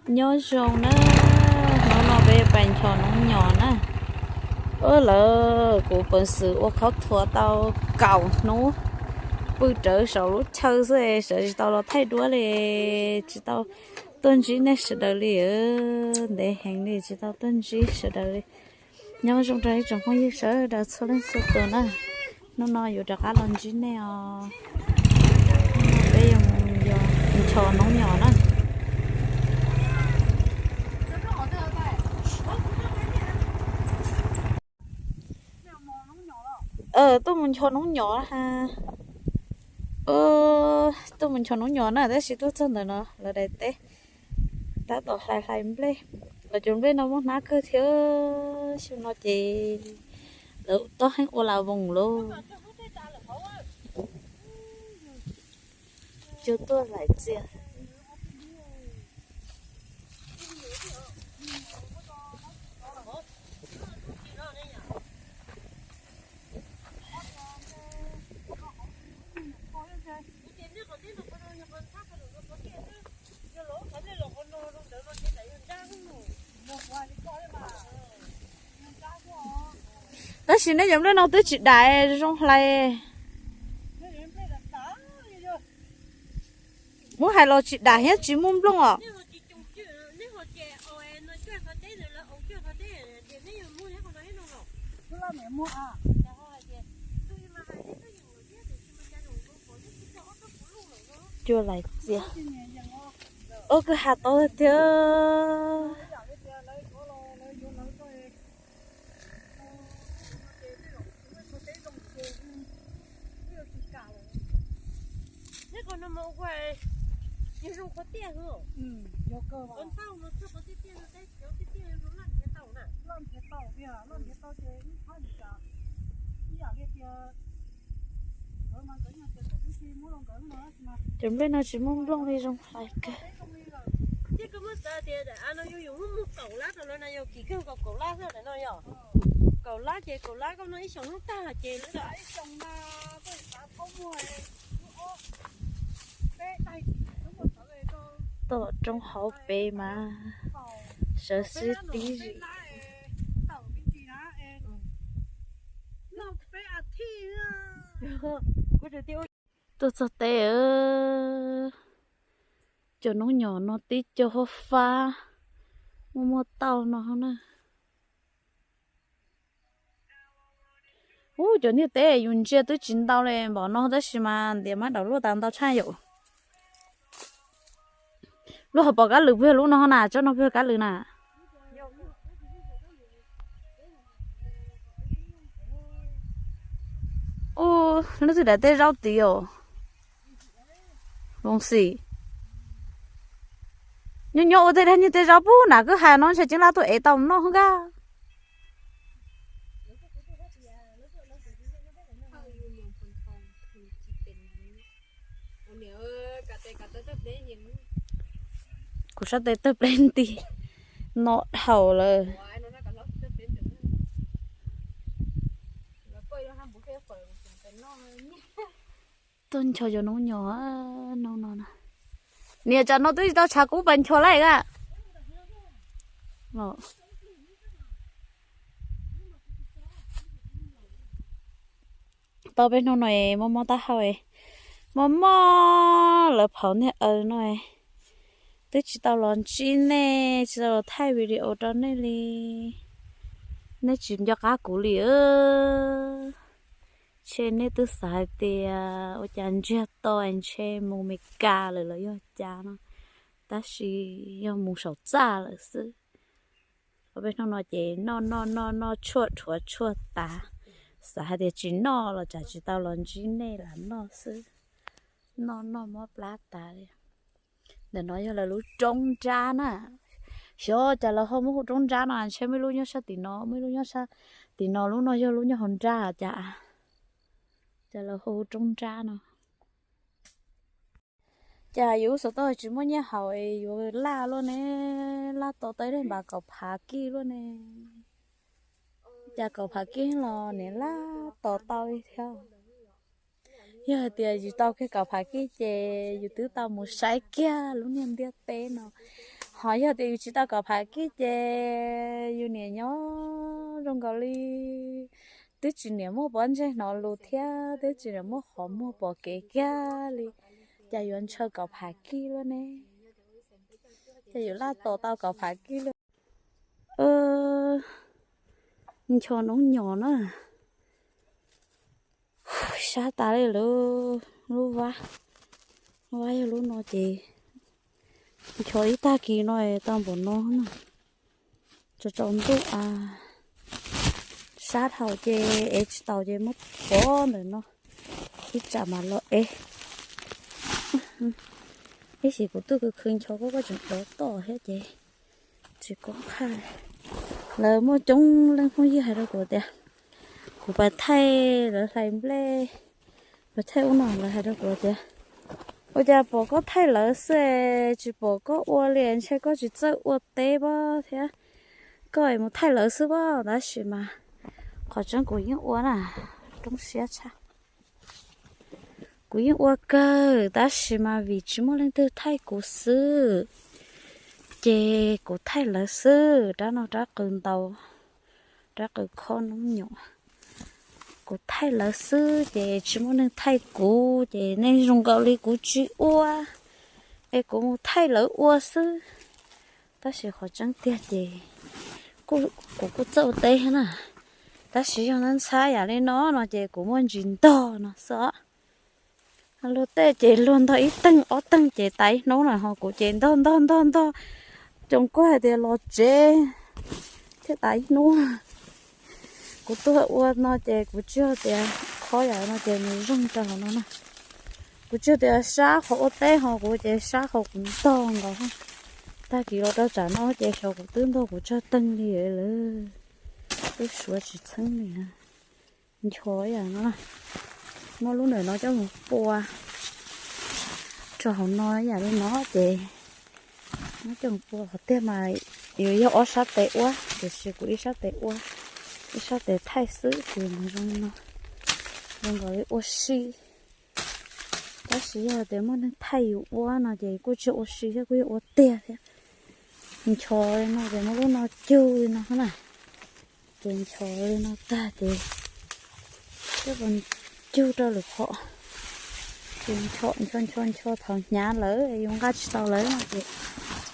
Nyob zoo na, hnub no peb pais nchos noob nyos na. Ua lawm kuv peev xwm ua khaub thuas tau kaum hnub, pw rawv saum lub chaw xwb, sawv tsis tau los thaij duab li, tsis tau tuaj ntsib nej sawv daws li. Ntev heev li tsis tau tuaj ntsib sawv daws li. Nyob zoo rau ib tsoom phooj ywg sawv daws txhua leej txhua tus na. Hnub no yuav rov qab los ntsib nej os. Peb yuav mus nchos noob nyos na. Tuaj mus nchos noob nyos ha. Tuaj mus nchos noob nyos na, tab sis tuaj txog ntawm no lawv daim teb tab tom hlais hlais nplej. Lawv cov nplej no muaj hnab kawg thiab, xyoo no ces lawv tob heev ua la voos lauj. Cua tuaj laim txias. Tab sis nej cov nplej no twb tsis dam zoo hlais. Muab hais los tsis dam thiab tsis muaj nplooj os. Cua laim txias. Ua kwj ha tau tiag. Cov nplej no tsis muaj nplooj li zoo hlais kawg. Tom roob hauv pes mas sawv xib tib zim. Tuaj txog teb, cov noob nyos no tib co huab fab, muaj muaj tauj no na. Ub, cov ntiaj teb yus ntsia twb tsis ntau li npaum no tab sis mas ntiav mab daum luaj tas ntau tshaj yom. Luaj ho pom kab lwm puag lub no na, tsob no puag kab lwm na. Ub, leej twg daim tej zaub tid os. Zoo xim. Nyob nyob ua tej dab nyuag tej zaub pub nam kwj ha no ntshe ceeb laj tuaj ev tau noj nkaus. Kuv sab tes tawg pleb nti no dhau lawm. Tuaj nchos cov noob nyos no no. Niam, tsam no twb tsis tau tshav kub pas nchos lawm a. Tau peb hnub no mob mob taub hau, mob mob lawv phauv niag aws no. Twb tsis tau los ntsib nej, tsis tau los thaij video rau nej li. Nej tsis nco qab kuv li. Ntshe nej twb xav hais tias ua cas ntsiag to ntshe mus Meskas lawm los yog cas no, tab sis yog mus saum txaj lawm xwb. Ob peb hnub no ces noj noj noj noj tshuaj rhuav tshuaj tas, xav hais tias tsis noj los tsam tsis tau los ntsib nej lam noj xwb. Noj noj mob plab tas li. Ntawm no yog lawv lub roob nrab na. Xyov cas lawv ho muab hu roob nrab no, ntshe muaj ib lub nyob sab tim no, muaj ib lub nyob sab tim no, lub no yog lub nyob hauv nrab cas. Cas lawv hu roob nrab no. Cas yus xov tooj tsis muaj nyiaj haus es yuav laj luaj ne, laj tos tau ib daim npav kaum phav kij luaj ne. Cas kaum phav kij los niam laj tos tau li thiab. Yog hais tias yus tau kiag kaum phav kij ces yus twb tau mus saib kiag lub niag ntiaj teb no, Ho yog tias yus tsis tau kaum phav kib ces yus niam nyob zoo nkaus li twb tsis niam muaj pob ntseg hnov lus thiab twb tsis niam muaj qhov muag pom kev kiag li. Cas yuav ntshaw kaum phav kib luaj ne? Ces yus laj tos tau kaum phav kib luaj. Ncho noob nyom na. Sab tas li lawm. Lub vab, lub vab yog lub no ces ncho ib tag kis no tau npaum no na. Tsaus tsaus ntuj a, sab dhau ces ev tsis taus ces muab pov ntawm no ib tsam mam los ev. Ib sim kuv tuaj khwv khwv ncho koj koj tseem dov toj thiab ces tsis koob qhaj. Lawv muaj coob leej phooj ywg hais rau kuv tias kuv pais thaij lawv hlais nplej, pais thaij ub no lawv hais rau kuv tias ua cas pom koj thaij lawv xwb tsis pom koj ua li, ntshe koj tsis txawj ua teb pob thiab koj es mus thaij lawv xwb pob. Tab sis mas qhov tseeb kuv yeej ua na, roob siab tshaj. Kuv yeej ua kawg tab sis mas vim tsis muaj leej twg thaij kuv xwb ces kuv thaij lawv xwb. Rab no rab qws ntaus, rab qws khob noob nyom. Kuv thaij lawv xwb ces tsis muaj neeg thaij kuv ces neeg zoo nkaus li kuv tsis ua es kuv mus thaij lawv ua xwb. Tab sis qhov tseeb tiag ces kuv kuj txawj ua teb thiab na, tab sis yog ntxhab yam li no no ces kuv muaj ntsis ntog no xwb os. Luag tej ces luag ntog ib teeg ob teeg ces tas ib hnub na, ho kuv ces ntog ntog ntog ntog, xyov koj hais tias los tsev thiab tas ib hnub. Kuv tuaj ua no ces kuv tsis yog tias khob yam no ces nws zoo rau hauv no na. Kuv tsis yog tias sab qhov ua teb ho kuv ces sab qhov kuv ntog nkaus. Tag kis los rau tsam no ces xyov kuv twb ntog kuv tsawg teeg li lawm, twb suav tsis txheeb li. Ncho yam no, muab lub ntawm no coj mus pua rau hauv no yam li no ces muab coj mus pua qhov tiag mas yuav yog ob sab tes ua, tiam sis kuv ib sab tes ua, ib sab tes thaij xwb ces nws zoo li no, zoo nkaus li ua si. Tab sis yog tias muaj neeg thaij yus ua no ces kuj tsis ua si thiab, kuj yog ua tiag thiab. Ncho li no ces muab lub no cug li no na, ces ncho li no tag ces coj los cug rau lwm qhov, ces ncho ncho ncho ncho thaum hnyav lawm yus nqa tsis tau lawm no ces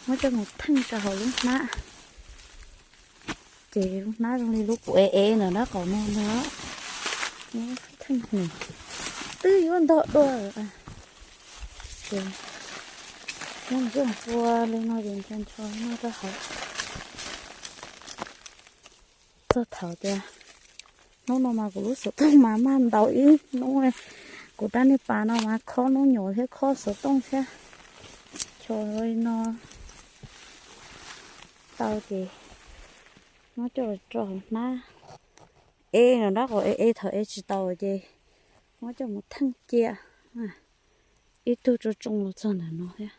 muab coj mus theej rau hauv lub hnab. Ces lub hnab zoo li lub kuv ev ev ntawm nraub qaum no ntag. Theej hnyav twb yuav ntog dua lawm. Ces muab coj mus pua li no ces ncho ncho no rau hauv. Txog thaum tias hnub no mas kuv lub xov tooj mas mag ntaus ib hnub, kuv rab niag pas no mas khob noob nyom thiab khob xov tooj thiab. Ncho li no tau ces muab coj los rau hauv hnab. Ev ntawm nraub qaum ev ev thaum ev tsis tau ces muab coj mus theej cia. Ib tug tsoo tsoo los txog ntawm no thiab,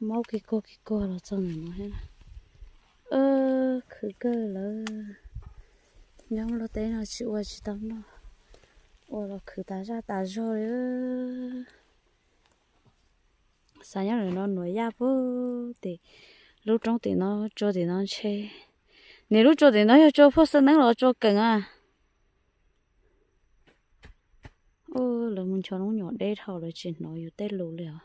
maub kiag kuag kiag kuag los txog ntawm no thiab. Khwv kawg lawm, nyob luag teb no tsis ua tsis tau noj, ua los khwv tas zaj tas zog li. Xav nyob ntawm no nuam yaj pug tim lub roob tim no, tsua tim no ntshe, nws lub tsua tim no yog tsua phuaj xab neeb los tsua kees a. Lawv mus ncho noob nyom deb dhau lawv tsis hnov yus tej lus li os.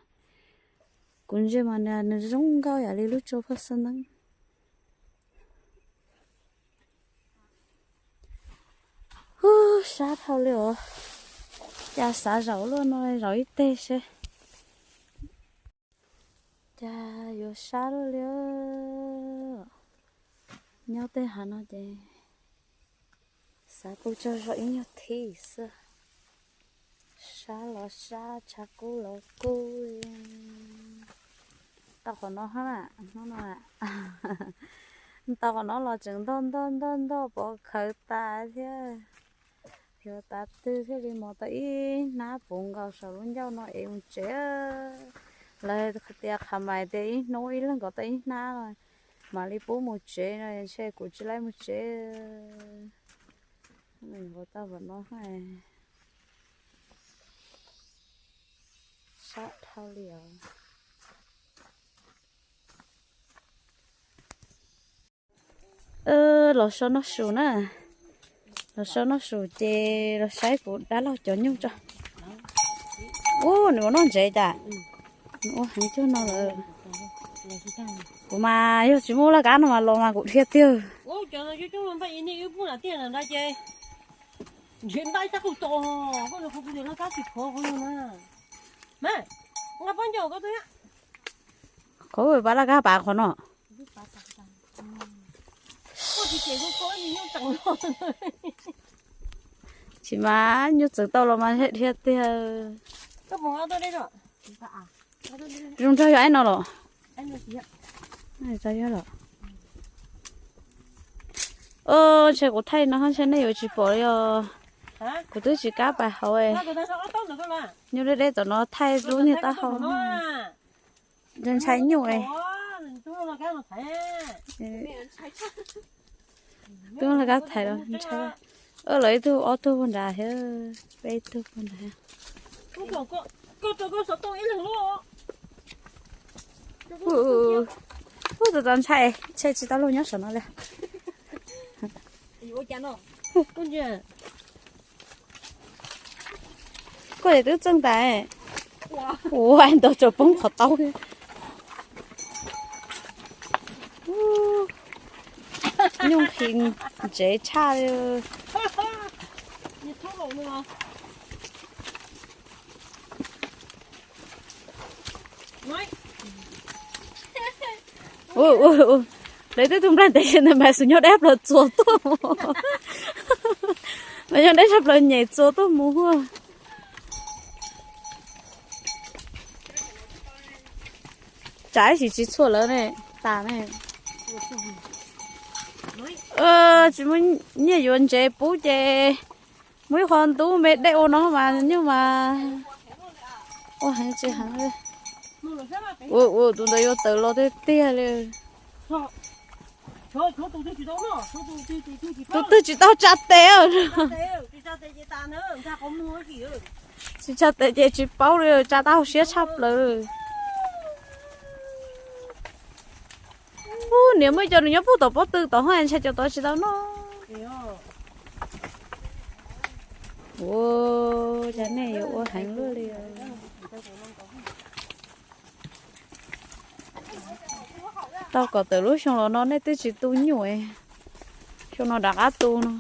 Kuv ntsia mas nws zoo nkauj yam li lub tsua phuaj xab neeb. Hu, sab dhau li os. Cas xav zaum luaj no zaum ib teg seb. Cas yuav sab luaj li. Nyob tej hav no ces xav pw tsaug zog ib nyuag thib xwb. Sab los sab, tshav kub los kub. Tau qhov no hab na, hnub no tau qhov no los tseem ntog ntog ntog ntog pov khawv tas thiab. Yuav tav twg thiaj li mos tau ib hnab puv nkaus saum lub ncauj no es mus tsev. Lawv tias qhav mais tias ib hnub ib leeg kom tau ib hnab no mam li pub mus tsev no, ntshe kuv tsis laib mus tsev. Tau qhov no, sab dhau li os. Los so noj su na. Los so noj su ces los saib kuv dab laug cov nyuj tso. Ub, nws ua noj ntsev cas. Nws ua heev cuag no lawm. Kuv mas yog tsis muaj laj kab no mas los mas kuv dhia tiag. Qhov pab laj kab pav qhov no. Tsis mas nyuj txeem tau los mas dhia tiag. Zoo nraug yog ib no los? Ntshe kuv thaij no ntshe nej yuav tsis pom li os. Kuv twb tsis kam pais hauv. Nyuj deb deb tom no thaij lub niag taub hau. Ntshai nyuj. Twb laj kab thaiv los ntshai. Lawv ib tug ob tug puag nrad thiab, peb ib tug puag nrad. Ub, txaus ntshai, ntshe tsis tau luag nyob saum no li. Koj twb txeej tas. Ua ntau tsaus poob qhov taub. Nyuj nqhis ntsev tshaj li. Lawv twb tus nplaig ntev ntawd mas xus nyob deb plaws txuas tuaj mus. Mas nyob deb tshaj plaws nyem txuas tuaj mus huaj. Tsam ib sim tsis txhuam lawv ne, tas ne. Tsis muaj nyiaj yuav ntsev pub ces muaj ib qho ntub me dej ua no mas nyuj mas ua heev tsis heev li. Ua ua tus ntawd yuav tawm los tiag tiag li. Tus twg tsis tau tsa tes. Tsis tsa tes ces tsis paub li, tsa taub hau siab tshaj plaws. Ub, niam muaj cov nws nyob puag tom pob tw tom hov ntshai cov tod tsis tau noj. Ua cas nej yuav ua heev luaj li. Tau kom tawm lub xyoo los no nej twb tsis tu nyuj, xyoo no rov qab tu no.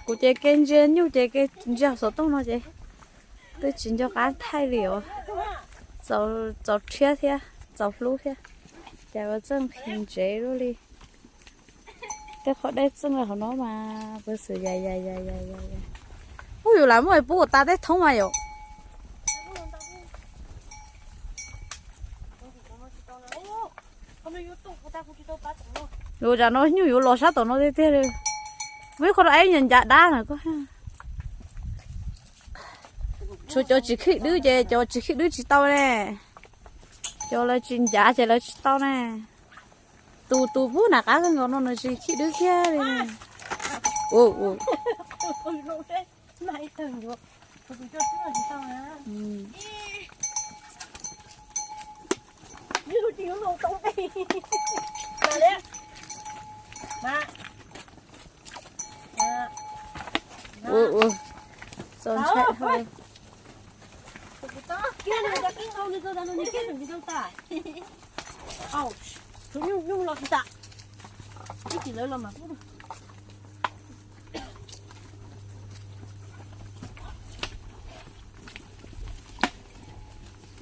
Kuv ces kev ntsia nyuj ces kev ntsia xov tooj no ces twb tsis nco qab thaij li os. Txaus rhiab thiab txaus hlub thiab, cas ua txeej nqhis ntsev luaj li. Tej qhov dej txeej hauv no mas puas xwm ya ya ya ya ya. Ub, yus lam muaj pub ua tas tej thoob mas yom. Yus tsam no nyuj yuav los sab tom no tiag tiag li. Muaj ib qho rau ib nyuag ncav dab na. Tshuav cov tsis khib dwb ces cov tsis khib dwb tsis tau ne. Cov lawv tsis ncav ces lawv tsis tau ne. Tus tus pub nram qab kawg nkaus no nws tsis khib dwb kiag li. Ua ua, txaus ntshai dhau.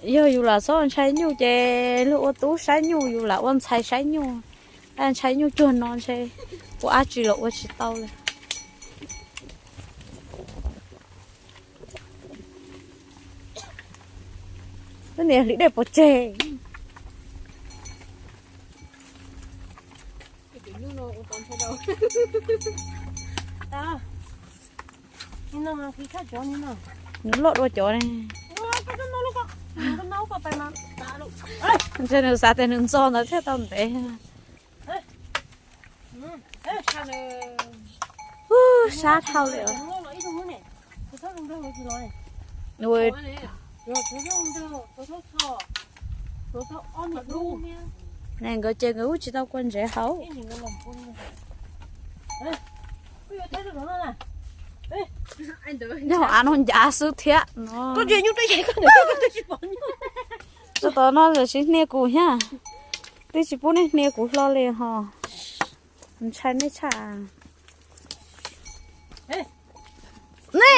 Yog yus lam txhob ntshai nyuj ces luag ua tub saib nyuj, yus lam ua ntxhais saib nyuj. Ntshai nyuj cuag no ntshe ua dab tsi los ua tsis tau li. Niam hliv dej pov tseg. Nws loj dua cov ne. Ntshe nws xav tias nws ntxo ntawd thiaj tau ntev. Sab dhau li os. Nkawd ces nkawd kuj tsis tau kua ntsev hauv. Nyob hauv av no ncav xwb thiab no. Tsis tau no lawm, tsis hnia kuv thiab. Twb tsis pub nej hnia kuv hlo li ho. Ntshai nej tshaj. Ne,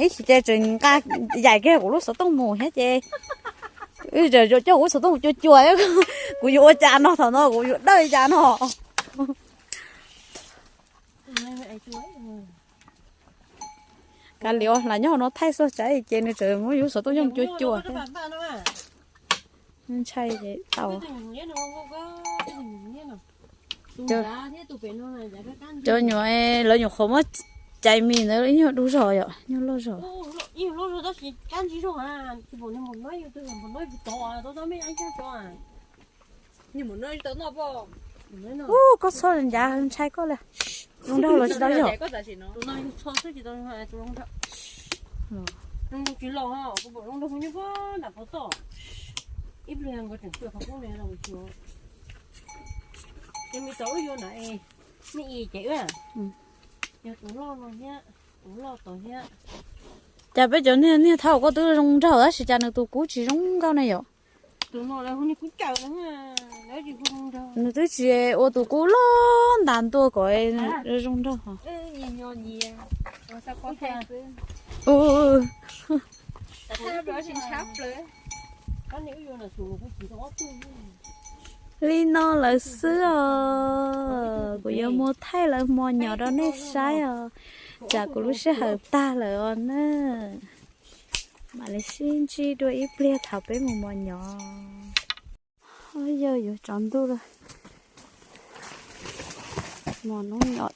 ib chim ces tseem nqa yaim kiag kuv lub xov tooj mus thiab ces, coj kuv lub xov tooj cua cua, kuv yuav ua cas no, thaum no kuv yuav dawj cas no. Kav liam, lam nyob hauv no thaij xwb, tsam ces nws tseem muab yus lub xov tooj yooj cua cua. Ntshai ces tau. Cov nyuam, lawv nyuam qhuav muab cais mis ntawd ib nyuag du zog yom, nyuag loj zog. Ub, koj txhob ncav, ntshai koj li. Zoo nraug los tsis tau yog. Cas peb cov niag niag thaum koj twb zoo nraug tab sis cas nws tus kub tsis zoo nkauj ne yom? Nws twb tsis ua tus kub loj ntas ntua kom zoo nraug. Li no lawm xwb os, kuv yuav mus thaij lawv mos nyob rau nej saib os, tsam kuv lub sij hawm tag lawm os na. Mam li sib ntsib dua ib pliag thaum peb mus mos nyob. Yog yuav tsaus ntuj lawm, mos hnub nyob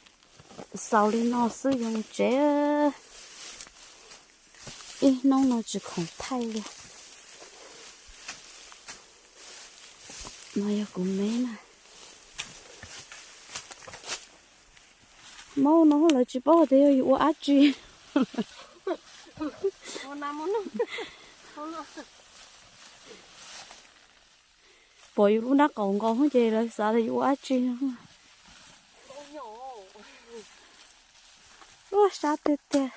xaus li no xwb yuav mus tsev. Ib hnub no tsis khoom thaij li. No yog kuv me na. Maub no lawv tsis paub tias yog yus ua dab tsi. Pom yus lub nrab qaum nkaus ces lawv xav tias yus ua dab tsi no. Ua sab tiag tiag.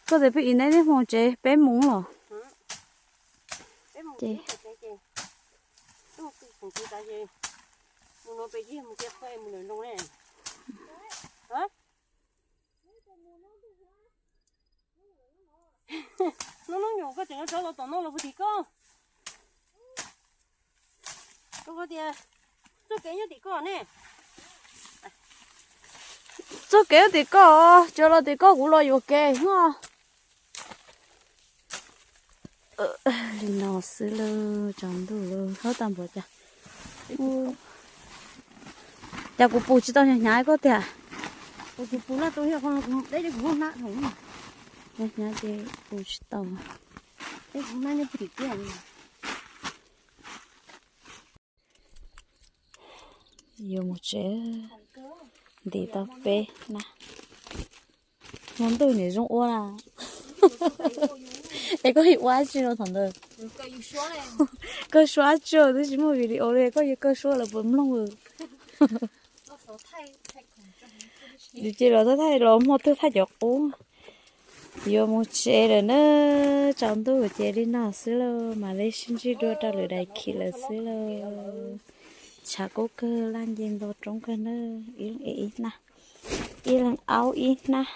Koj tias peb ib neb niaj hmo tsev peb mus los. Ces Hnub hnub nyoog koj tseem rov los tom no los puag tim koj. Koj tias txoj kev nyob tim koj ne. Txoj kev nyob tim koj, tsuas los tim koj kuv los yuam kev no. Li no xwb lauj, tsaus ntuj lawm, hlob tag npaum cas. Cas kuv pus tsis tau hnyav hnyav koj tiag. Hnyav hnyav ces pus tsis tau. Yuav mus tsev, ntim tau peb na. Hmo ntuj nim zoo ua na. Es koj ua dab tsi no thaum ntawd? Kawg suab dab tsi twb tsis muaj video li, koj yuav kawg suab lawv puas mloog? Ces los thaij los hmo twg thaij cov qub. Yuav mus tsev lawm na, tsaus ntuj ces li no xwb lauj, mam li sib ntsib dua rau lwm daim khi lawm xwb lauj. Tshav kub kawg, laj nce nto roob kawg na, ib leeg ib hnab, ib leeg aub ib hnab.